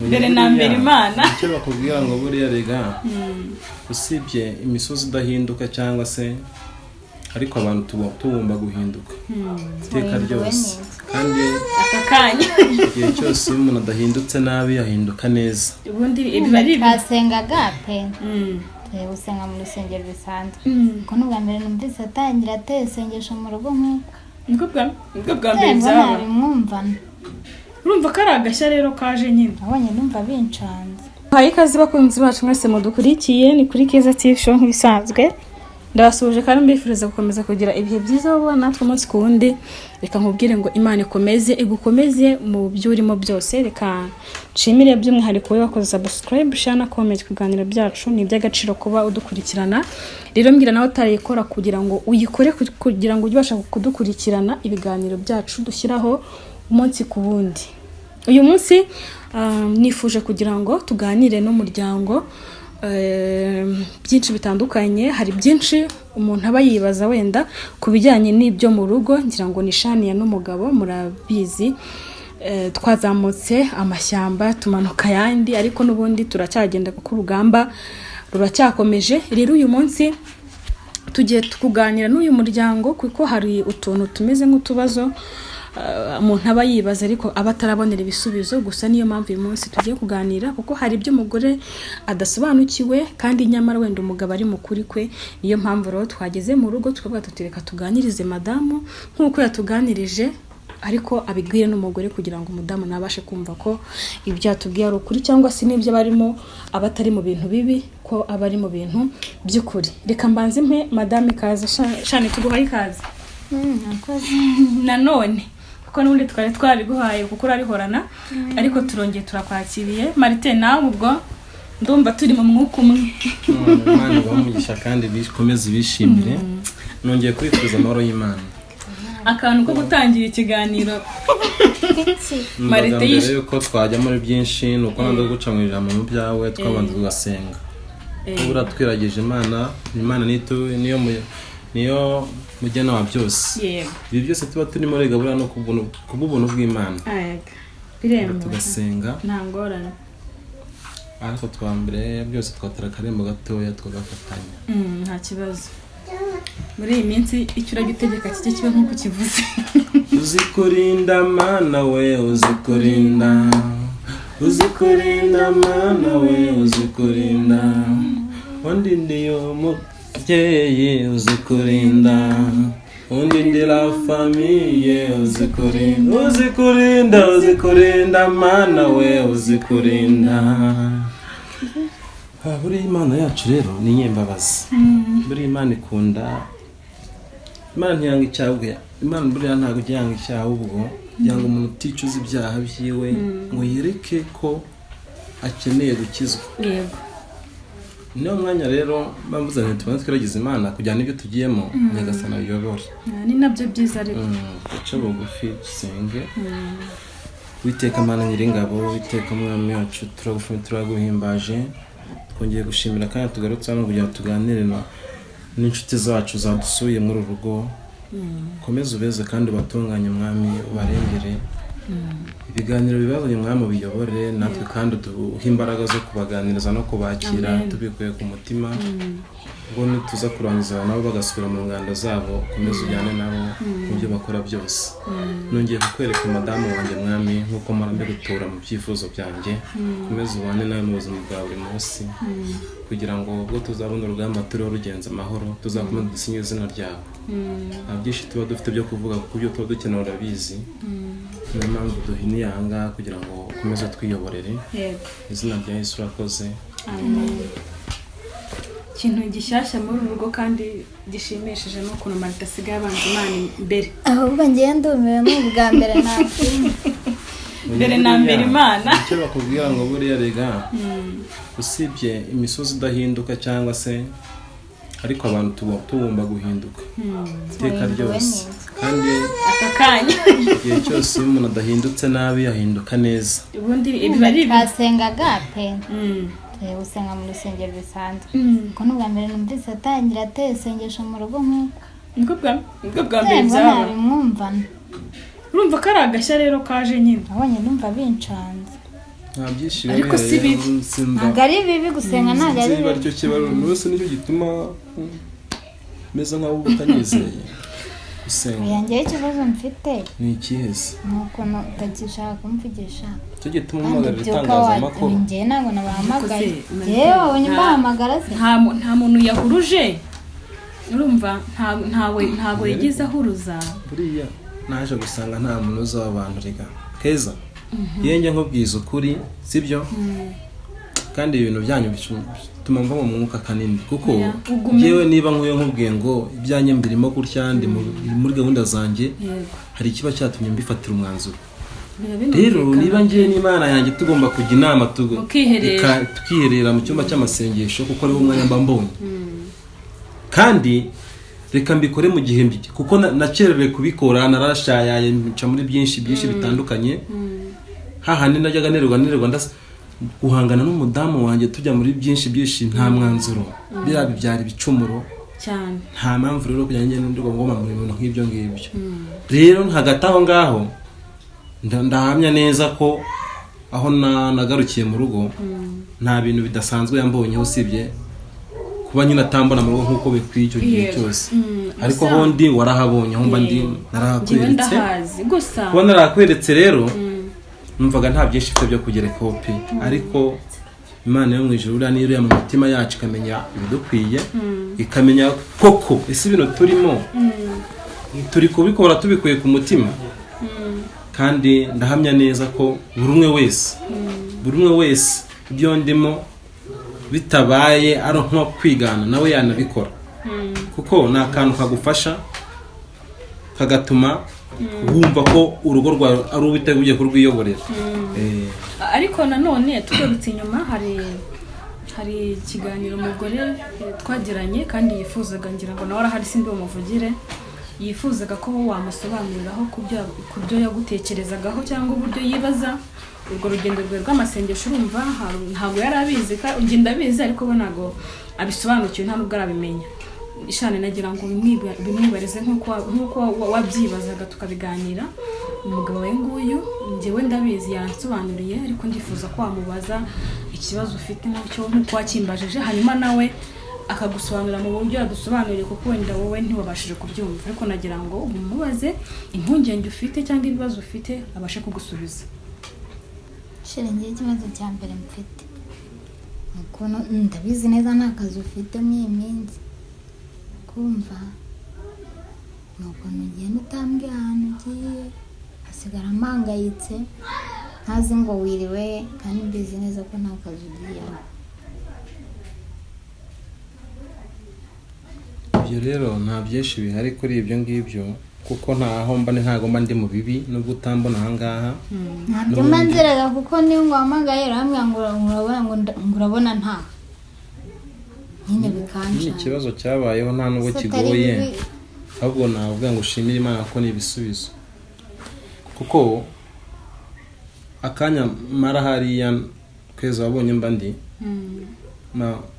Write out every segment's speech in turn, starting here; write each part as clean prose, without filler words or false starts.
Mbere na mbere Imana. Icyo bakubwira ngo buriya rega, usibye imisozi idahinduka cyangwa se, ariko abantu tuba tugomba guhinduka iteka Wahinduwe ryose. neza. Kandi aka kanya, igihe cyose iyo umuntu adahindutse nabi, ahinduka neza. Ubundi biba ari ibintu Twasengaga pe, tugiye gusenga mu rusengero bisanzwe, kuko n'ubwa mbere numvise atangira ateye isengesho mu rugo nk'uko. Nibwo bwa mbere Ndumva byaba. nabimwumvana. Urumva ko ari agashya rero kaje nyine. Nabonye numva bincanze. Haye ikaze bakunzi bacu mwese mudukurikiye, ni kuri Keza TV Show nk'ibisanzwe. Ndabasuhuje kandi mbifuriza gukomeza kugira ibihe byiza wowe natwe umunsi ku wundi. Reka nkubwire ngo Imana ikomeze igukomeze mu byo urimo byose. Reka nshimire by'umwihariko wowe wakoze subscribe, share na comment ku biganiro byacu. Ni iby'agaciro kuba udukurikirana. Rero mbwira nawe utarayikora kugira ngo uyikore, kugira ngo ujye ubasha kudukurikirana ibiganiro byacu dushyiraho umunsi ku wundi. Uyu munsi nifuje kugira ngo tuganire n'umuryango byinshi bitandukanye. Hari byinshi umuntu aba yibaza wenda ku bijyanye n'ibyo mu rugo. Ngira ngo ni Shaniya n'umugabo, murabizi. Twazamutse amashyamba, tumanuka ayandi, ariko n'ubundi turacyagenda kuko urugamba ruracyakomeje. Rero uyu munsi tugiye kuganira n'uyu muryango kuko hari utuntu tumeze nk'utubazo umuntu aba yibaza ariko aba atarabonera ibisubizo gusa. Niyo mpamvu uyu munsi tugiye kuganira, kuko hari ibyo umugore adasobanukiwe kandi nyamara wenda umugabo ari mukuri kwe. Niyo mpamvu rero twageze mu rugo tukavuga tuti: "Reka tuganirize madamu nk'uko yatuganirije, ariko abibwire n'umugore, kugira ngo umudamu nabashe kumva ko ibyo yatubwiye ari ukuri, cyangwa se n'ibyo barimo aba atari mu bintu bibi, ko aba ari mu bintu by'ukuri." Reka mbanze mpe madamu ikaze. Shani, tuguhaye ikaze. Murakoze. Nanone kuko n'ubundi twari twariguhaye kuko urarihorana, ariko turongeye turakwakiriye. Marite, nawe ubwo ndumva turi mu mwuka umwe. Imana ibahe umugisha kandi bikomeze ibishimire. Nongeye kwifuriza amahoro y'Imana. Akantu ko gutangira ikiganiro. Numvaga Marite mbere yuko twajya muri byinshi, ni uko nanze guca mu ijambo mu byawe, twabanza tugasenga. Buriya twiragije Imana, Imana niyo mugena wa byose. Ibi byose tuba turimo rega buriya no kubw'ubuntu bw'Imana. Yego, biremewe. Tugasenga. Nta ngorane. Ariko twa mbere byose twatera akarembo gatoya tugafatanya. Nta kibazo. Muri iyi minsi icyo uragitegeka kijye kiba nk'uko ukivuze. Uzi kurinda Mana we, uzi kurinda, uzi kurinda Mana we, uzi kurinda. Wandindiye umubyeyi, uzi kurinda, undindira famille, uzi kurinda, uzi kurinda, uzi kurinda Mana we, uzi kurinda. Buriya Imana yacu rero ni inyembabazi. Buriya Imana ikunda, Imana ntiyanga icyaha. Imana buriya ntabwo ijya yanga icyaha, ahubwo yanga umuntu uticuza ibyaha byiwe ngo yereke ko akeneye gukizwa. Niyo mwanya rero bamvuze nti tubanze twiragize Imana kugira n'ibyo tugiyemo Nyagasani ayobore. Ni nabyo byiza ariko. Duce bugufi dusenge. Witeka Mana Nyiringabo, Witeka Mwami wacu, turagushimira, turaguhimbaje. Twongeye gushimira kandi tugarutse hano kugira ngo tuganire n'inshuti zacu zadusuye muri uru rugo. Komeze ubeze kandi ubatunganye Mwami, ubarengere. Ibiganiro bibazanye Mwami ubiyobore, natwe kandi uduhe imbaraga zo kubaganiriza no kubakira. Amen. Tubikuye ku mutima, ubwo nituza kurangiza nabo bagasubira mu ngando zabo, ukomeze ujyane nabo mu byo bakora byose. Nongeye kukwereka madamu wanjye Mwami, nk'uko mpora mbigutura mu byifuzo byanjye. Ukomeze ubane nawe mu buzima bwa buri munsi, kugira ngo ubwo tuzabona urugamba turiho rugenza amahoro, tuzakomeze dusinye izina ryawe. Nta byinshi tuba dufite byo kuvuga, kuko ibyo tuba dukeneye urabizi. Niyo mpamvu duhiniye aha ngaha kugira ngo ukomeze twiyoborere. Izina rya Yesu, urakoze. Amen. Ikintu gishyashya muri uru rugo kandi gishimishije ni ukuntu Marita asigaye abanza Imana imbere. Ahubwo ngewe ndumiwe, ni ubwa mbere nabyumva. Mbere na mbere Imana. Icyo bakubwira ngo buriya rega, usibye imisozi idahinduka cyangwa se, ariko abantu tuba tugomba guhinduka iteka Wahinduwe ryose. neza. Kandi aka kanya, igihe cyose iyo umuntu adahindutse nabi, ahinduka neza. Ubundi biba ari ibintu Twasengaga pe, tugiye gusenga mu rusengero bisanzwe, kuko n'ubwa mbere numvise atangira ateye isengesho mu rugo nk'uko. Nibwo bwa mbere Ndumva byaba. nabimwumvana. Urumva ko ari agashya rero kaje nyine. Nabonye numva bincanze. Nta byishimo. Ariko si bibi. Ntabwo ari bibi gusenga, ntabwo ari Sinzi niba bibi. aricyo kibazo rwose, nicyo gituma meze nkaho uba utanyizeye gusenga. Oya, njyewe ikibazo mfite Ni ikihe se? ni ukuntu utagishaka kumvugisha. Icyo gituma Kandi umuhagarara ubyuka itangazamakuru. Njyewe ntabwo nabahamagaye. Ariko se, Njyewe wabonye mbahamagara se? Nta muntu yahuruje, urumva, ntawe, ntago yigeze ahuruza. Buriya naje gusanga nta muntu uzi abantu rega keza. Iyo njya nkubwiza ukuri, sibyo? Kandi ibintu byanyu bituma mva mu mwuka kanini, kuko Oya, ugume. yewe, niba nk'uyo nkubwiye ngo ibyanjye mbirimo gutya, ndi muri gahunda zanjye, hari ikiba cyatumye mbifatira umwanzuro. Biba Rero binumvikana. niba ngiye n'Imana yanjye tugomba kujya inama, Mukiherera. tukiherera mu cyumba cy'amasengesho, kuko ariwo mwanya mba mbonye. Kandi reka mbikore mu gihe kuko nakererewe kubikora, narashayaye, nca muri byinshi byinshi bitandukanye, hahandi najyaga nererwa guhangana n'umudamu wanjye, tujya muri byinshi byinshi, nta mwanzuro, biriya bibyara ibicumuro. Cyane. Nta mpamvu rero kugira ngo ngende ngoma mu bintu nk'ibyo ngibyo. Rero hagati aho ngaho ndahamya neza ko aho nagarukiye mu rugo nta bintu bidasanzwe yambonyeho, usibye kuba nyine atambona mu rugo nk'uko bikwiye icyo gihe cyose. Ariko Gusa- aho ndi warahabonye, aho mba ndi Njyewe narahakweretse. ndahazi gusa. Kuba narakweretse rero, numvaga nta byinshi mfite byo kugerekaho pe. Ariko Imana yo mu ijuru buriya niyo ireba mu mitima yacu, ikamenya ibidukwiye, ikamenya koko ese ibintu turimo turi kubikora tubikuye ku mutima. Kandi ndahamya neza ko buri umwe wese, buri umwe wese, ibyo ndimo bitabaye ari nko kwigana, nawe yanabikora, kuko ni akantu kagufasha, kagatuma wumva ko urugo rwawe ari uwiteguye ugiye kurwiyoborera. Ariko nanone tugarutse inyuma, hari ikiganiro umugore twagiranye kandi yifuzaga, ngira ngo nawe arahari, sindi bumuvugire, yifuzaga ko wamusobanuriraho ku byo yagutekerezagaho cyangwa uburyo yibaza urwo rugendo rwawe rw'amasengesho. Urumva, ntabwo yari abizi, ugenda abizi, ariko we ntabwo abisobanukiwe, nta nubwo arabimenya. Ishane, nagira ngo bimwibarize nk'uko wabyibazaga, tukabiganira. Umugabo we nguyu, njyewe ndabizi yansobanuriye, ariko ndifuza ko wamubaza ikibazo ufite nk'icyo, nk'uko wakimbajije, hanyuma nawe akagusobanurira mu buryo yadusobanuriye, kuko wenda wowe ntiwabashije kubyumva. Ariko nagira ngo umubaze impungenge ufite cyangwa ibibazo ufite, abashe kugusubiza. Chéri, ngewe ikibazo cya mbere mfite ni ukuntu ndabizi neza nta kazi ufite muri iyi minsi. Kumva ni ukuntu ugenda utambwiye ahantu ugiye, hasigara mpangayitse, ntazi ngo wiriwe, kandi mbizi neza ko nta kazi ugiyemo. Ibyo rero nta byinshi bihari kuri ibyo ngibyo, kuko ntaho mba ntago mba ndi mu bibi, nubwo utambona aha ngaha. Ntabyo mba nziraga, kuko niyo nguhamagaye urambwira ngo urabona, ngo urabona nta nyine Ni bikancana. ikibazo cyabayeho, nta nubwo Se atari kigoye. bibi. Ahubwo navuga ngo ushimire Imana ko ni ibisubizo, kuko akanya mara hariya kwezi wabonye mba ndi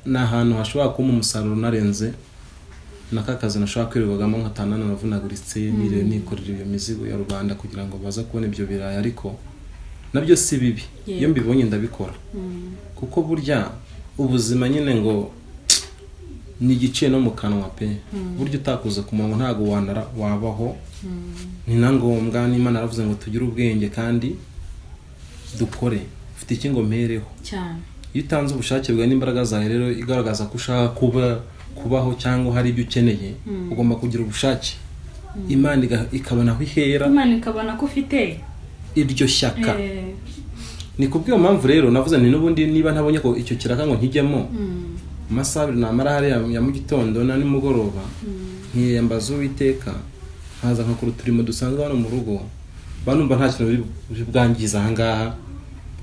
ni ahantu hashobora kuba umusaruro unarenze naka kazi nashobora kwirirwagamo nkatana nanavunaguritse, niriwe nikorera iyo mizigo ya rubanda kugira ngo baze kubona ibyo birayi. Ariko nabyo si bibi iyo mbibonye ndabikora, kuko burya ubuzima nyine ngo ni igiciye no mu kanwa pe. Burya utakuze ku munwa ntabwo wanara wabaho. Ni na ngombwa n'Imana yaravuze ngo tugire ubwenge kandi dukore. Ufite iki ngo mpereho? Cyane. Iyo utanze ubushake bwawe n'imbaraga zawe rero, igaragaza ko ushaka kubaho cyangwa hari ibyo ukeneye, ugomba kugira ubushake, Imana ikabona aho ihera. Imana ikabona ko ufite iryo shyaka. Ni kubw'iyo mpamvu rero navuze nti n'ubundi niba ntabonye ko icyo kiraka ngo nkijyemo, amasaha 2 namara hariya ya mu gitondo na nimugoroba, nkiyambaza Uwiteka, nkaza nkakora uturimo dusanzwe hano mu rugo, mba numva nta kintu biri bwangiza aha ngaha,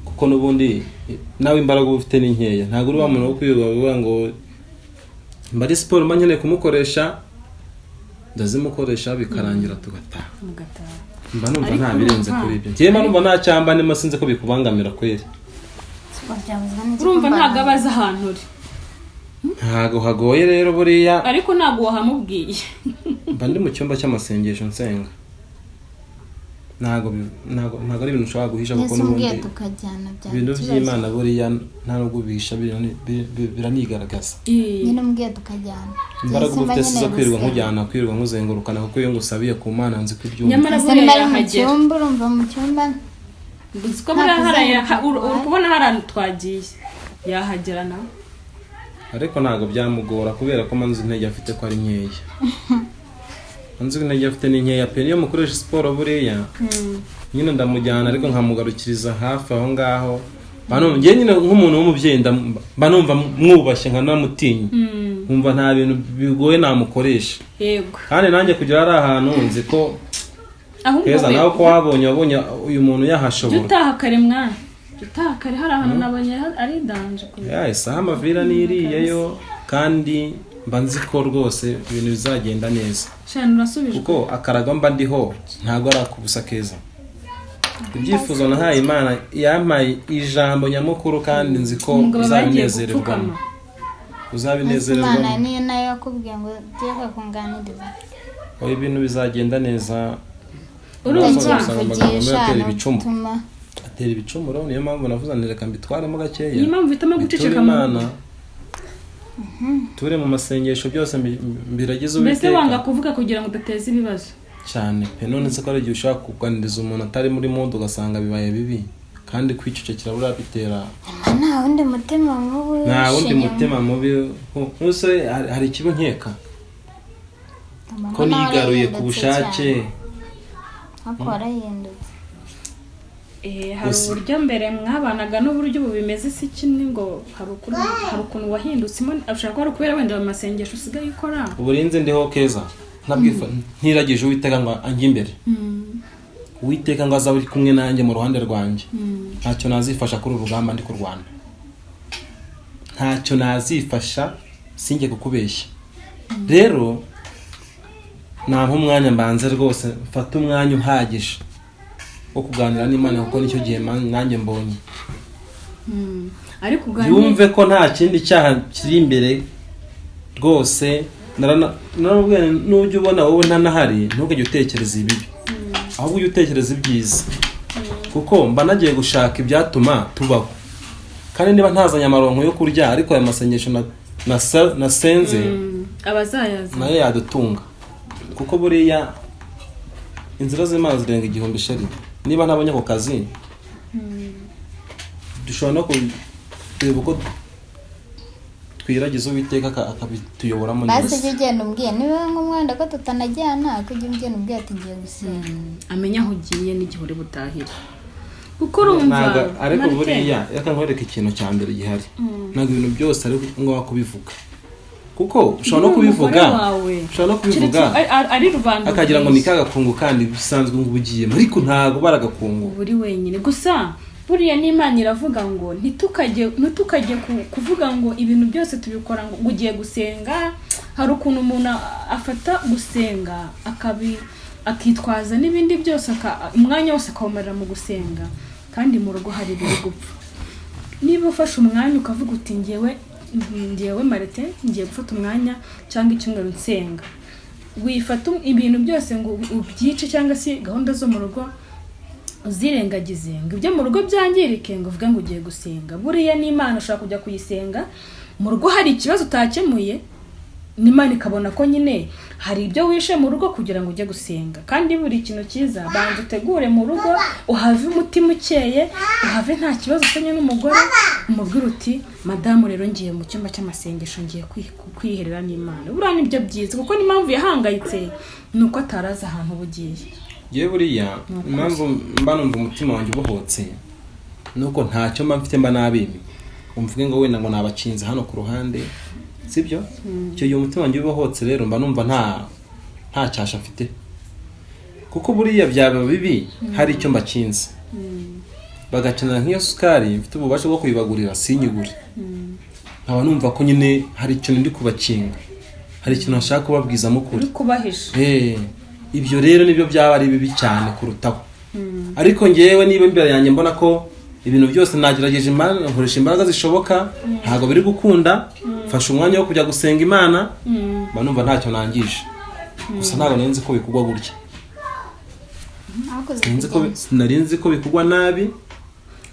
kuko n'ubundi nawe imbaraga uba ufite ni nkeya. Ntabwo uri wa muntu wo kwirirwa uvuga ngo mba ari siporo mba nkeneye kumukoresha, ndazimukoresha bikarangira tugataha. Mugataha. Mba numva Ariko nta birenze urumva- kuri ibyo. Njyewe mba numva nta cyamba ndimo, sinzi ko bikubangamira kweri. Siko byabuzwa n'iki Urumva, ntabwo kumbangamira? aba azi ahantu uri. Ntago hagoye rero buriya. Ariko ntabwo wahamubwiye. Mba ndi mu cyumba cy'amasengesho nsenga. Ntabwo ari ibintu ushobora guhisha, kuko Mbese umbwiye n'ubundi tukajyana byaba ibintu ikibazo? by'Imana buriya nta nubwo ubihisha, biranigaragaza. Nyine umbwiye tukajyana. Imbaraga uba ufite si izo Njye kwirirwa simba nkeneye nkujyana, kwirirwa nkuzengurukana, kuko iyo ngusabiye ku Mana nzi ko ibyumva. Nyamara gusenga. Ese buriya niba ari mu yahagera. cyumba, urumva mu cyumba Uzi ko buriya hariya Nta uri kubona hari ahantu twagiye, yahagera nawe. Ariko ntabwo byamugora, kubera ko manzi intege afite ko ari nkeya. Manzi intege afite ni nkeya pe. Niyo mukoresha siporo buriya nyine ndamujyana, ariko nkamugarukiriza hafi aho ngaho. Njye nyine nk'umuntu w'umubyeyi mba numva mwubashye nkanamutinya, nkumva nta bintu bigoye namukoresha. Kandi nanjye kugira ari ahantu nzi ko Ahubwo keza we, nawe ko wabonye uyu muntu jya yahashobora. utaha kare mwana, jya utaha kare, hari ahantu nabonye ari danger. Ya isaha amavira niriye yo, kandi mba nzi ko rwose ibintu bizagenda neza. Shana, urasubijwe. Kuko akarago mba ndiho ntabwo ari akubusa keza. Ibyifuzo nahaye Imana, yampaye ijambo nyamukuru, kandi nzi ko Umugabo aba yagiye uzabinezererwamo. gupfukama. Ese Uzabinezererwamo. Imana niyo nayo yakubwiye ngo ugiye kunganiriza? Oya, ibintu bizagenda neza. Urumva? Usanga amagambo Mvugisha atera ibicumuro, nutuma atera ibicumuro. Niyo mpamvu navuze nti reka mbitwaremo gakeya. Niyo mpamvu uhitamo Biture guceceka mu Imana, ture mu masengesho, byose mbiragize Mbese Uwiteka. wanga kuvuga kugira ngo udateza ibibazo. Cyane pe. None se ko hari igihe ushaka kuganiriza umuntu atari muri mood, ugasanga bibaye bibi, kandi kwicecekera buriya bitera Nta wundi mutima mubi Nta wundi uhishe inyuma. mutima mubi. Nk'use hari ikibi nkeka Mama ko nawe nigaruye ku warahindutse bushake. cyane. Ariko warahindutse. Hari uburyo mbere mwabanaga n'uburyo ubu bimeze si kimwe, ngo hari ukuntu wahindutse. Ushobora kuba ari ukubera wenda mu masengesho usigaye ukora. Uburinzi ndiho keza, ntiragije Uwiteka ngo anjye imbere, Uwiteka ngo azabe ari kumwe nanjye mu ruhande rwanjye, ntacyo nazifasha kuri uru rugamba ndi kurwana. Ntacyo nazifasha, sinjye kukubeshya. Rero nampa umwanya mbanze rwose mfate umwanya uhagije wo kuganira n'Imana, kuko nicyo gihe nanjye mbonye. Ariko uganire. Yumve ko nta kindi cyaha kiri imbere rwose. Naramubwiye nti, nujya ubona wowe ntanahari, ntukajye utekereza ibibi, ahubwo ujye utekereza ibyiza, kuko mba nagiye gushaka ibyatuma tubaho. Kandi niba ntazanye amaronko yo kurya, ariko aya masengesho nasenze Abazayaza nayo yadutunga, kuko buriya inzira z'Imana zirenga igihumbi. Chérie, niba ntabonye ako kazi, dushobora no kureba uko twiragiza Uwiteka akabituyoboramo Basi neza. ujye ugenda umbwiye, niba ngombwa wenda ko tutanajyana, ariko ujye ugenda umbwiye ati ngiye gusenga. Amenya aho ugiye n'igihe uri butahire, kuko urumva Ntabwo ariko Martin, buriya reka nkwereke ikintu cya mbere gihari. Ntabwo ibintu byose ari ngombwa kubivuga, kuko ushobora no Ni kubivuga, umugore wawe. ushobora no kubivuga Keretse ari rubanda akagira ngo ni rwiza. ka gakungu kandi bisanzwe ngo ugiyemo, ariko ntabwo baragakungu. Uba uri wenyine gusa. Buriya n'Imana iravuga ngo ntitukajye kuvuga ngo ibintu byose tubikora ngo ugiye gusenga. Hari ukuntu umuntu afata gusenga akitwaza n'ibindi byose, umwanya wose akawumarira mu gusenga, kandi mu rugo hari ibiri gupfa. Niba ufashe umwanya ukavuga uti ngewe Marite ngiye gufata umwanya cyangwa icyumweru nsenga, wifata ibintu byose ngo ubyice, cyangwa se gahunda zo mu rugo uzirengagize ngo ibyo mu rugo byangirike, ngo uvuge ngo ugiye gusenga. Buriya n'Imana ushobora kujya kuyisenga mu rugo hari ikibazo utakemuye, n'Imana ikabona ko nyine hari ibyo wishe mu rugo kugira ngo ujye gusenga. Kandi buri kintu cyiza, banza utegure mu rugo, uhave umutima ukeye, uhave nta kibazo ufitanye n'umugore, umubwire uti madamu rero ngiye mu cyumba cy'amasengesho, ngiye kwiherera n'Imana. Buriya nibyo byiza, kuko n'impamvu yahangayitse ni uko atarazi ahantu uba ugiye. Yewe, buriya impamvu mba numva umutima wanjye ubohotse ni uko ntacyo mba mfite mba nabimye ngo mvuge ngo wenda ngo nabacinze hano ku ruhande, sibyo? Icyo gihe umutima wanjye ubohotse rero mba numva nta cyasha mfite, kuko buriya byaba bibi hari icyo mbakinze, bagakenera nk'iyo sukari mfite ububasha bwo kuyibagurira sinyigure, nkaba numva ko nyine hari ikintu ndi kubakinga, hari ikintu nashaka kubabwizamo ukuri. Uri kubahisha. Ibyo rero nibyo byaba ari bibi cyane kurutaho. Ariko ngewe niba imbere yanjye mbona ko ibintu byose nagerageje, nkoresha imbaraga zishoboka, ntabwo biri gukunda, mfashe umwanya wo kujya gusenga Imana, mba numva ntacyo nangije. Gusa ntabwo nari nzi ko bikugwa gutya. Ariko Hakoze Sinzi ko kugenda. Sinari nzi ko bikugwa nabi.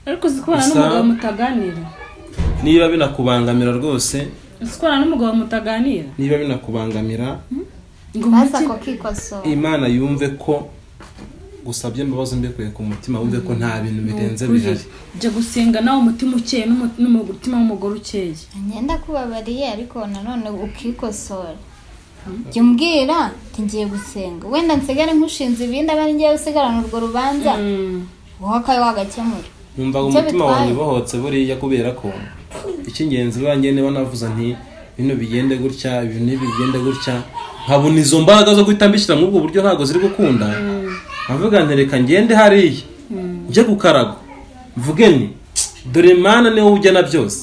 Ariko uzi kubana Gusa- n'umugabo mutaganira? Niba binakubangamira rwose. Uzi kubana n'umugabo mutaganira? Niba binakubangamira, Ngo Baza muke ko kikosora. Imana yumve ko gusabye imbabazi mbikuye ku mutima, wumve ko nta bintu birenze Ukuri. bihari. Jya gusenga nawe umutima ukeye n'umutima w'umugore ukeye. Ngenda kubabariye, ariko nanone ukikosora. Jya umbwira ati ngiye gusenga, wenda nsigare nkushinze ibindi, aba ari ngiye gusigarana urwo rubanza, wowe akawe wagakemura. Numvaga Icyo umutima bitwaye. wanjye ubohotse buriya, kubera ko icy'ingenzi banjye niba navuze nti bino bigende gutya, ibi n'ibi bigende gutya, nkabona izo mbaraga zo guhita mbishyira muri ubwo buryo ntabwo ziri gukunda, nkavuga nti reka ngende hariya njye gukaraga, mvuge ni dore Mana, niwe ugena byose,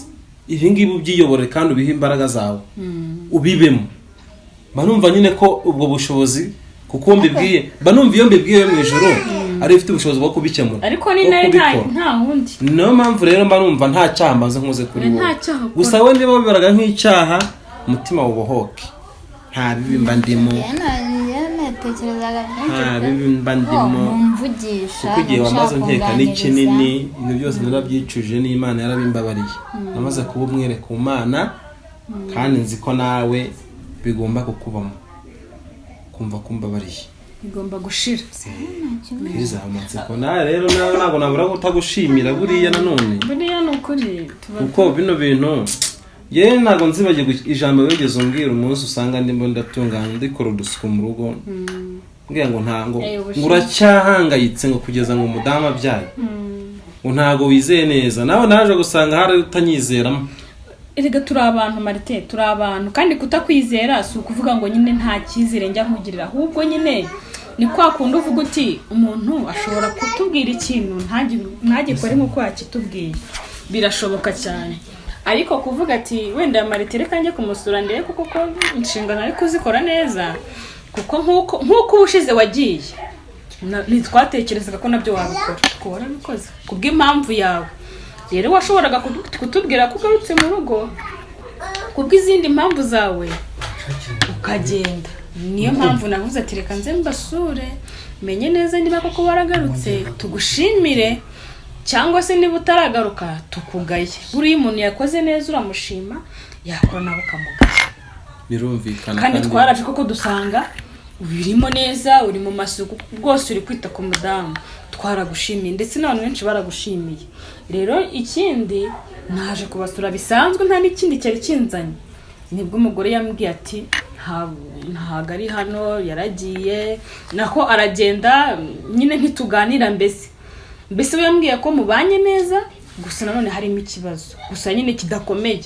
ibi ngibi ubyiyobore kandi ubihe imbaraga zawe, ubibemo. Mba numva nyine ko ubwo bushobozi, kuko mbibwiye, mba numva iyo mbibwiye yo mu ijoro ari ifite ubushobozi bwo kubikemura, Ariko ni bwo nayo nta kubikora. Nta wundi. Niyo mpamvu rero mba numva nta cyaha mbaze nkoze kuri Nta wowe. cyaha ukora. Gusa we niba wabibaraga nk'icyaha, umutima wubohoke, nta bibi mba ndimo. Njyewe natekerezaga byinshi Nta pe. bibi mba ndimo. Oh, numvugisha. Kuko igihe wamaze ntushaka nkeka ni kunganiriza. kinini, ibintu byose narabyicuje n'Imana yarabimbabariye, namaze kuba umwere ku Mana, kandi nzi ko nawe bigomba kukubamo kumva kumbabariye. Bigomba gushira. Kwiza amatsiko nawe rero, nawe ntabwo nabura kutagushimira buriya nanone. Buriya ni ukuri tuba Kuko bino bintu yewe ntabwo nzibagirwa ijambo wigeze umbwira umunsi usanga ndimo ndatunganya, ndikora udusuku mu rugo, mbwira ngo ntango ubushize. Ngo uracyahangayitse, ngo kugeza ngo umudamu abyaye, ngo ntabwo wizeye neza. Nawe naje gusanga hari utanyizeramo. Erega turi abantu, Marite, turi abantu, kandi kutakwizera si ukuvuga ngo nyine nta cyizere njya nkugirira, ahubwo nyine ni kwa kundi uvuga uti umuntu ashobora kutubwira ikintu ntagikore nk'uko yakitubwiye, birashoboka cyane. Ariko kuvuga ati wenda Marite reka njye kumusura ndebe kuko ko inshingano ari kuzikora neza, kuko nk'uko ubushize wagiye ntitwatekerezaga ko nabyo wabikora, kuko warabikoze kubw'impamvu yawe. Rero washoboraga kutubwira ko ugarutse mu rugo kubw'izindi mpamvu zawe ukagenda. Niyo mpamvu navuze ati reka nze mbasure menye neza niba koko waragarutse tugushimire, cyangwa se niba utaragaruka tukugaye. Buriya umuntu yakoze neza uramushima, yakora nawe ukamugaya. Birumvikana. Kandi twaraje koko dusanga ubirimo neza, uri mu masuku rwose, uri kwita ku mudamu, twaragushimiye, ndetse n'abantu benshi baragushimiye. Rero ikindi, naje kubasura bisanzwe, nta n'ikindi cyari kinzanye, nibwo umugore yambwiye ati ntabwo ari hano, yaragiye, nako aragenda nyine ntituganira. Mbese we yambwiye ko mubanye neza, gusa nanone harimo ikibazo gusa nyine kidakomeye,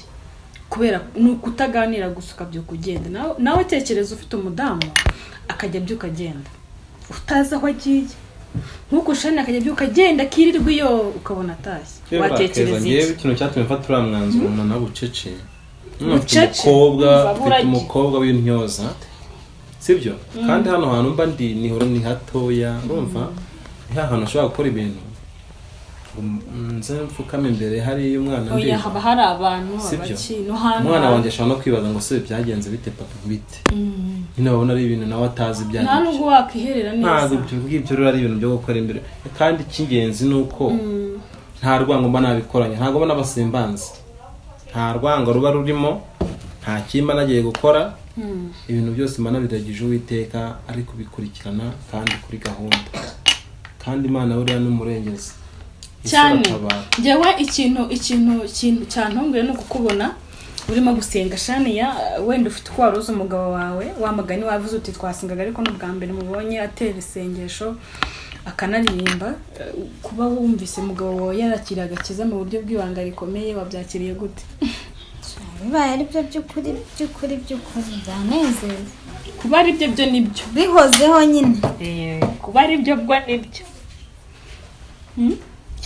kubera ni ukutaganira gusa ukabyuka ugenda. Nawe tekereza ufite umudamu akajya abyuka agenda utazi aho agiye, nk'uko ushani akajya abyuka agenda akirirwa iyo ukabona atashye, watekereza Ngewe iki? ikintu cyatumye mfata uriya mwanzuro na bucece. Mfite Bucece? umukobwa, Umva, mfite buragiye. umukobwa w'intyoza, sibyo? Kandi hano hantu mba ndi nihoro ni hatoya, urumva ni hantu ushobora gukora ibintu ngo nze mfukame imbere hariya umwana Oya, ndeba. haba hari abantu. Sibyo? Abaki no hano. Umwana wanjye ashobora no kwibaza ngo se byagenze bite, papa, bite? Nyine babona ari ibintu nawe atazi ibyo Nta ari byo. nubwo wakwiherera neza. Ntabwo ibyo ngibyo rero ari ibintu byo gukora imbere. Kandi icy'ingenzi ni uko nta rwango mba nabikoranye, ntabwo mba n'abasimbanzi, nta rwango ruba rurimo, nta kimba nagiye gukora. Ibintu byose mba nabiragije Uwiteka, ari kubikurikirana kandi kuri gahunda, kandi Imana buriya ni umurengezi. Ese Cyane. uratabara. Njyewe ikintu cyantunguye ni ukukubona urimo gusenga. Shaniya, wenda ufite uko wari uzi umugabo wawe, wa mugani wavuze uti twasengaga, ariko n'ubwa mbere mubonye atera isengesho akanaririmba. Kuba wumvise umugabo wawe yarakiriye agakiza mu buryo bw'ibanga rikomeye, wabyakiriye gute? Bibaye ari byo by'ukuri by'ukuri by'ukuri, byanezeza. Kuba ari byo byo nibyo. Bihozeho nyine. Kuba ari byo bwo nibyo.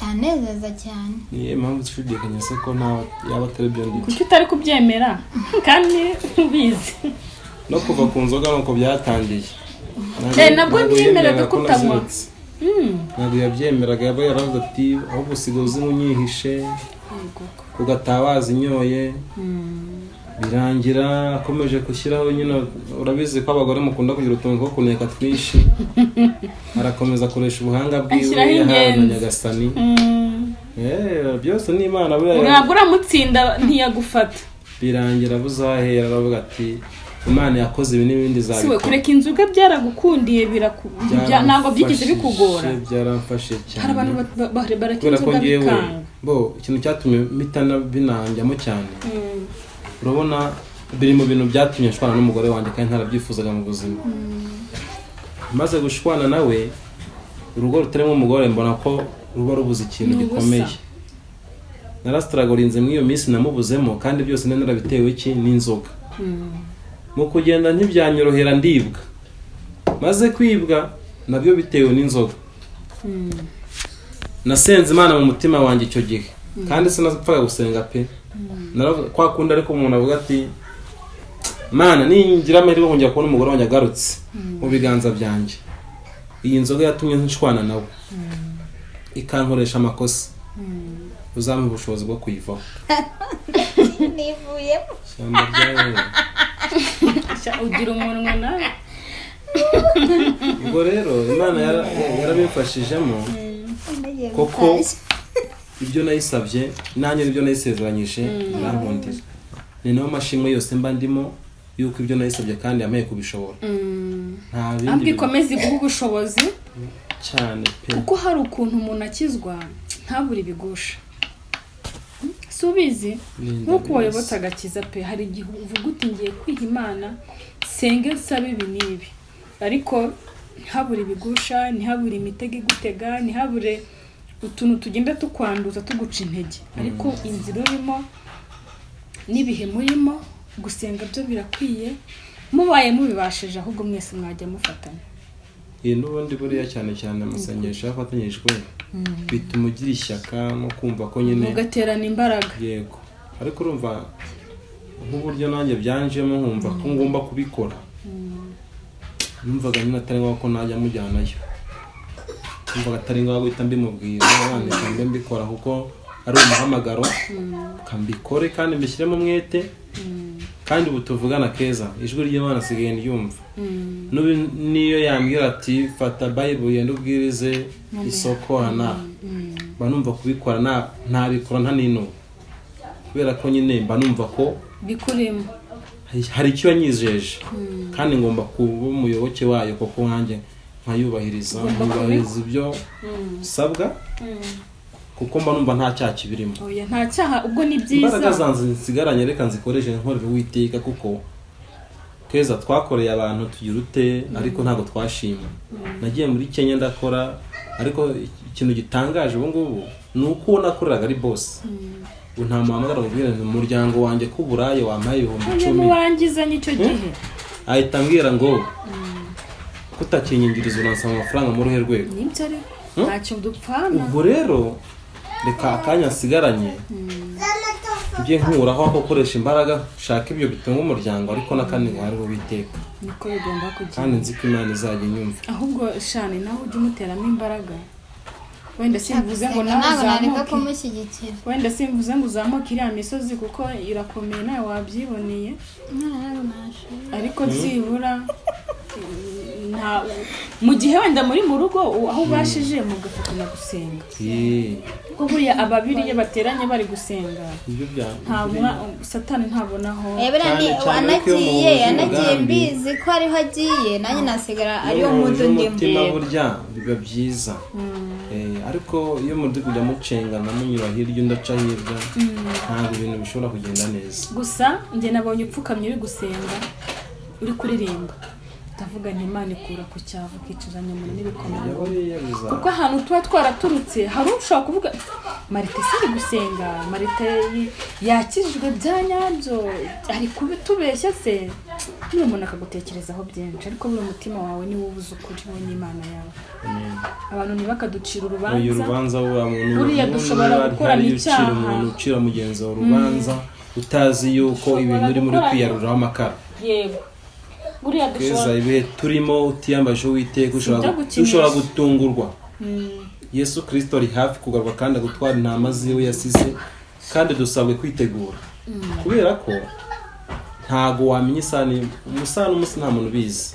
Cyanezeza cyane. Niyo mpamvu ushidikanya se ko nta yaba atari byo ndibyo? Kuki utari kubyemera kandi ubizi? No kuva ku nzoga nuko byatangiye. Nabwo Ntabwo ntiyemeraga yemeraga ko utanywa. naziretse. Ntabwo yabyemeraga, yaba yaravuze ati ahubwo usigaye uzi unyihishe. Yego. Ugataha wazinyoye, birangira akomeje gushyiraho nyine. Urabizi ko abagore mukunda kugira utuntu two kuneka twinshi. Arakomeza akoresha ubuhanga bwiwe Ashyiraho yahawe na ingenzi. Nyagasani. Byose ni Imana buriya. Ntabwo uramutsinda, ntiyagufata. Birangira buzahera aravuga ati: "Imana yakoze ibi n'ibindi Si we izabikora." Kureka inzoga byaragukundiye, ntabwo byigeze bikugora? Byaramfashije cyane. Hari abantu bareka Kubera ko inzoga ngewe bikanga. Bo ikintu cyatumye mpita binanjyamo cyane, urabona biri mu bintu byatumye nshwana n'umugore wanjye kandi ntarabyifuzaga mu buzima. Maze gushwana nawe, urugo rutarimo umugore mbona ko ruba rubuze ikintu Ni ubusa. gikomeye. Narasitaragorinze muri iyo minsi namubuzemo, kandi byose nari narabitewe iki? N'inzoga. Mu kugenda ntibyanyorohera, ndibwa. Maze kwibwa nabyo bitewe n'inzoga. Nasenze Imana mu mutima wanjye icyo gihe, kandi sinapfaga gusenga pe. Kwa kundi ariko umuntu avuga ati: "Mana, ningira amahirwe kongera kubona umugore wanjye agarutse mu biganza byanjye, iyi nzoga yatumye nshwana nawe ikankoresha amakosa, uzampa ubushobozi bwo kuyivaho." Nivuyemo. Ishyamba rya Sha, ugira umunwa nawe. Ubwo rero Imana yarabimfashijemo Nagiye koko. gutashya. Ibyo nayisabye nanjye nibyo nayisezeranyije, irankundira. Ni nayo mashimwe yose mba ndimo, yuko ibyo nayisabye kandi yamaye kubishobora. Nta bindi Ahubwo bintu. ikomeze iguhe ubushobozi. Cyane pe. Kuko hari ukuntu umuntu akizwa ntabure ibigusha. Si ubizi? Ni Nk'uko ndabizi. wayobotse agakiza pe, hari igihe uvuga uti: "Ngiye kwiha Imana, senge, nsabe ibi n'ibi," ariko ntihabure ibigusha, ntihabure imitego igutega, ntihabure utuntu tugenda tukwanduza, tuguca intege. Ariko inzira urimo n'ibihe murimo, gusenga byo birakwiye. Mubaye mubibashije, ahubwo mwese mwajya mufatanya. Iyi n'ubundi buriya cyane cyane amasengesho yafatanyijwe bituma ugira ishyaka no kumva ko nyine Mugaterana imbaraga. Yego, ariko urumva nk'uburyo nanjye byanjemo, nkumva ko ngomba kubikora. Numvaga nyine atari ngombwa ko najya mujyanayo, numvaga atari ngombwa guhita mbimubwira. Reka mbe mbikora kuko ari umuhamagaro, mbikore kandi mbishyiremo umwete. Kandi ubu tuvugana, Keza, ijwi ry'Imana asigaye ndyumva. N'ubu niyo yambwira ati: "Fata Bible yenda ubwirize isoko hana," mba numva kubikora ntabikora nta n'inubu, kubera ko nyine mba numva ko Bikurimo. hari icyo yanyijeje kandi ngomba kuba umuyoboke wayo koko, nkanjye nkayubahiriza, Ugomba nkubahiriza ibyo nsabwa, kuko mba numva nta cyaha kibirimo. Oya, nta cyaha, ubwo ni byiza. Imbaraga zanjye nsigaranye reka nzikoreshe nkorera Uwiteka, kuko Keza, twakoreye abantu tugira ute, ariko ntabwo twashima. Nagiye muri Kenya ndakora, ariko ikintu gitangaje ubu ngubu ni uko uwo nakoreraga ari boss, ubu nta muhamagara ngo ubwire nti umuryango wanjye ko uburaye wampaye ibihumbi Oya, icumi ntiwangizanye icyo gihe. Ahita ambwira ngo: "Kutakinyingiriza, uransaba amafaranga muri uruhe rwego?" Nibyo, ariko ntacyo dupfana. Ubwo rero reka akanya nsigaranye njye nkuraho ako gukoresha imbaraga nshaka ibyo bitunga umuryango, ariko n'akandi gahari Uwiteka. Niko bigomba kugenda. Kandi nzi ko Imana izajya inyumva. Ahubwo shani, nawe ujye umuteramo imbaraga. Wenda simvuze ngo nawe Ntabwo nareka uzamuke kumushyigikira. Wenda simvuze ngo uzamuke iriya misozi, kuko irakomeye, nawe wabyiboneye. Umwana ntabwo nashobora. Ariko byibura nta mu gihe wenda muri mu rugo, aho ubashije mugafatanya gusenga, kuko buriya ababiri iyo bateranye bari gusenga, Ibyo bya nta Satani ntabonaho. Buriya ni Cyane cyane ariko iyo anagiye muhuje anagiye umugambi. Mbizi ko ariho agiye, nanjye nasigara ariyo Iyo muhuje mudu ndimo. umutima burya biba byiza. Ariko iyo muri kujya mucengana, munyura hirya undi aca hirya, ntabwo ibintu bishobora kugenda neza. Gusa njye nabonye upfukamye uri gusenga, uri kuririmba, ndavuga nti Imana ikura ku cyavu ukicazanya umuntu n'ibikomangoma. Buriya bizaba. Kuko ahantu tuba twaraturutse, hari ushobora kuvuga: "Marite se ari gusenga? Marite yakijijwe bya nyabyo? Ari kubitubeshya se?" Niba umuntu akagutekerezaho byinshi, ariko buri umutima wawe niwo ubuze ukuri, wowe n'Imana yawe. Amen. Abantu ntibakaducira Uyu urubanza. Rubanza buriya muntu Buriya dushobora niba gukorana hari ucira icyaha. umuntu, ucira mugenzi wawe urubanza utazi yuko ibintu urimo uri kwiyaruriraho amakara. Yego, buriya Keza, dushobora ibihe turimo, utiyambaje Uwiteka ushobora ibyo gukinisha. ushobora gutungurwa. Yesu Kirisito ari hafi kugaruka kandi agutwara intama ziwe yasize. Kandi dusabwe kwitegura, kubera ko ntago wamenya isaha umusaha n'umunsi, nta muntu ubizi.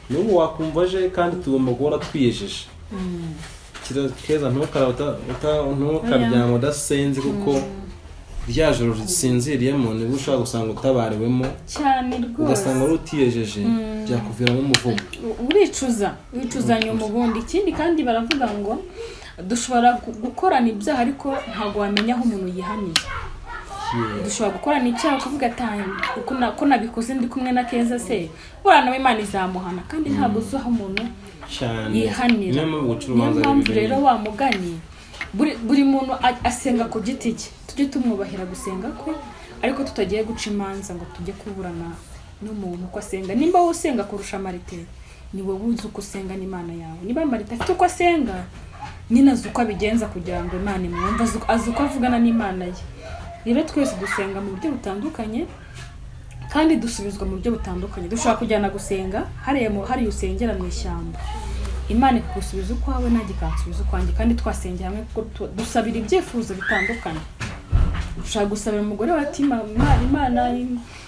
N'ubu wakumva aje, kandi tugomba guhora twiyejeje. Keza, ntukaryama udasenze, kuko rya joro risinziriyemo nibwo ushobora gusanga utabariwemo. Cyane rwose. Ugasanga wari utiyejeje, byakuviramo umuvumo. Uricuza, wicuza nyuma ubundi. Ikindi kandi, baravuga ngo dushobora gukorana ibyaha, ariko ntabwo wamenya aho umuntu yihaniye. Dushobora gukorana icyaha ukavuga ati: "Ah, ko nabikoze ndi kumwe na Keza se, buriya nawe Imana izamuhana," kandi ntabwo uzi aho umuntu Cyane. yihanira. Niyo mpamvu guca Niyo urubanza ari mpamvu bibi rero nyine. wa mugani, buri muntu asenga ku giti cye, tujye tumwubahira gusenga kwe, ariko tutagiye guca imanza ngo tujye kuburana n'umuntu uko asenga. Nimba wowe usenga kurusha Marite, ni wowe uzi uko usenga n'Imana yawe. Niba Marite afite uko asenga nyine, azi uko abigenza kugira ngo Imana imwumve, azi uko avugana n'Imana ye. Rero twese dusenga mu buryo butandukanye kandi dusubizwa mu buryo butandukanye. Dushobora kujyana gusenga hariya hariya usengera mu ishyamba, Imana ikagusubiza ukwawe, nanjye ikansubiza ukwanjye, kandi twasengera hamwe, kuko dusabira ibyifuzo bitandukanye. Ushobora gusabira umugore wawe ati: "Imana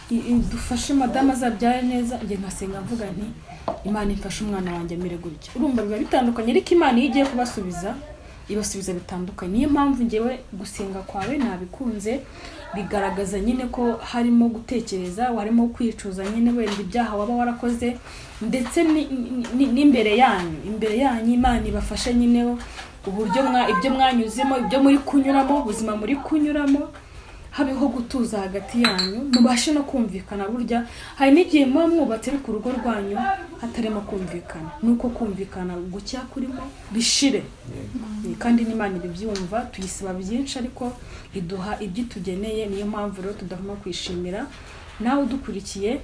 idufashe madamu azabyare neza," njye nkasenga mvuga nti: "Imana imfashe umwana wanjye amere gutya." Urumva biba bitandukanye, ariko Imana iyo igiye kubasubiza ibasubiza bitandukanye. Niyo mpamvu ngewe gusenga kwawe nabikunze, bigaragaza nyine ko harimo gutekereza, harimo kwicuza nyine wenda ibyaha waba warakoze, ndetse n'imbere yanyu, imbere yanyu Imana ibafashe nyine uburyo ibyo mwanyuzemo, ibyo muri kunyuramo, ubuzima muri kunyuramo, habeho gutuza hagati yanyu, mubashe no kumvikana. Burya hari n'igihe muba mwubatse ariko urugo rwanyu hatarimo kumvikana, nuko kumvikana gucya kurimo bishire. Kandi n'Imana ibibyumva. Tuyisaba byinshi ariko iduha ibyo itugeneye. Niyo mpamvu rero tudahwema kwishimira. Nawe udukurikiye,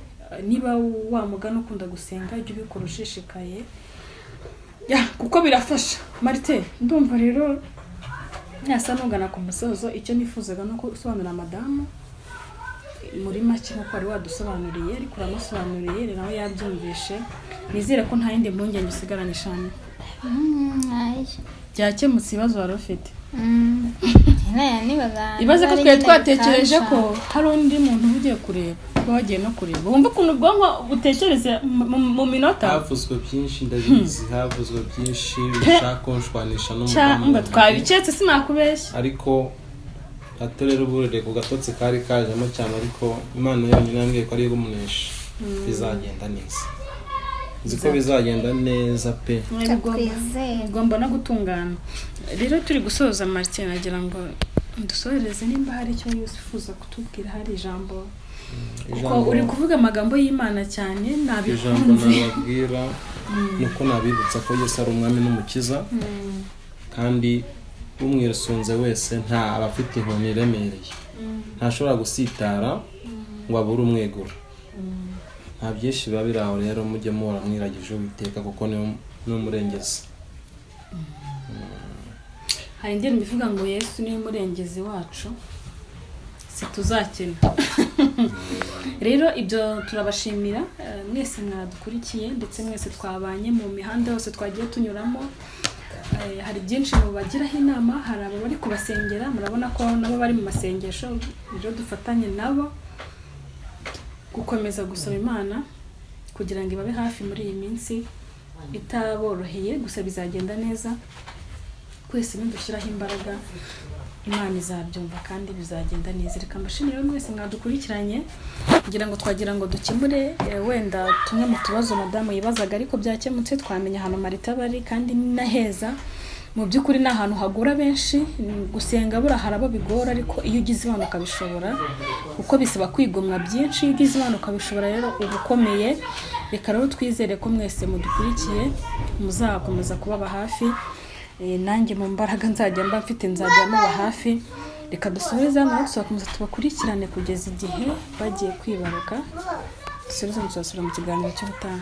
niba wa mugani ukunda gusenga, jya ubikora ushishikaye, ya kuko birafasha. Marite, ndumva rero nasa nugana ku musozo. Icyo nifuzaga ni uko usobanurira madamu muri make nk'uko wari wadusobanuriye, ariko uramusobanuriye rero nawe yabyumvishe. Nizere ko nta yindi mpungenge usigaranye eshanu. Ntayo. Byakemutse ibibazo wari ufite. Nibaza. Ibaze ko niba ari twari nyine twatekereje ko bikansha. Hari undi muntu uba ugiye kureba, uba wagiye no kureba, wumva ukuntu ubwonko butekereza mu minota. Havuzwe byinshi, ndabizi, havuzwe byinshi bishaka kunshwanisha n'umudamu Cyangwa wanjye. Twabiketse, sinakubeshya. Ariko hato rero uburire ku gatotsi kari kajemo cyane, ariko Imana yonyine yambwiye ko ari bumunesha, bizagenda neza. Nzi ko bizagenda neza pe. Twizere. Bigomba no gutungana. Rero turi gusoza, Martin, nagira ngo dusohereze nimba hari icyo wifuza kutubwira, hari ijambo, kuko uri kuvuga amagambo y'Imana cyane. Ijambo Nabikunze. nababwira ni uko nabibutsa ko Yesu ari umwami n'umukiza, kandi umwisunze wese nta aba afite inkoni iremereye, ntashobora gusitara ngo abure umwegura. Nta byinshi biba biri aho. Rero mujye muhora mwiragije Uwiteka, kuko niwe murengezi. Hari indirimbo ivuga ngo Yesu niwe murengezi wacu, situzakena. Rero ibyo turabashimira, mwese mwadukurikiye, ndetse mwese twabanye mu mihanda yose twagiye tunyuramo. Hari byinshi mubagiraho inama, hari aba bari kubasengera, murabona ko nabo bari mu masengesho. Rero dufatanye nabo gukomeza gusaba Imana kugira ngo ibabe hafi muri iyi minsi itaboroheye. Gusa bizagenda neza, twese nidushyiraho imbaraga Imana izabyumva kandi bizagenda neza. Reka mbashimire rero mwese mwadukurikiranye. Ngira ngo twagira ngo dukemure wenda tumwe mu tubazo madamu yibazaga, ariko byakemutse. Twamenya ahantu Marita bari, kandi ni na heza mu by'ukuri, ni ahantu hagura benshi gusenga. Buriya hari abo bigora, ariko iyo ugize Imana ukabishobora, kuko bisaba kwigomwa byinshi, iyo ugize Imana ukabishobora rero uba ukomeye. Reka rero twizere ko mwese mudukurikiye muzakomeza kubaba hafi. Nanjye mu mbaraga nzajya mba mfite nzajya muba hafi. Reka dusoreze hano, tuzakomeza tubakurikirane kugeza igihe bagiye kwibaruka. Dusoreze, tuzasubira mu kiganiro cy'ubutaha.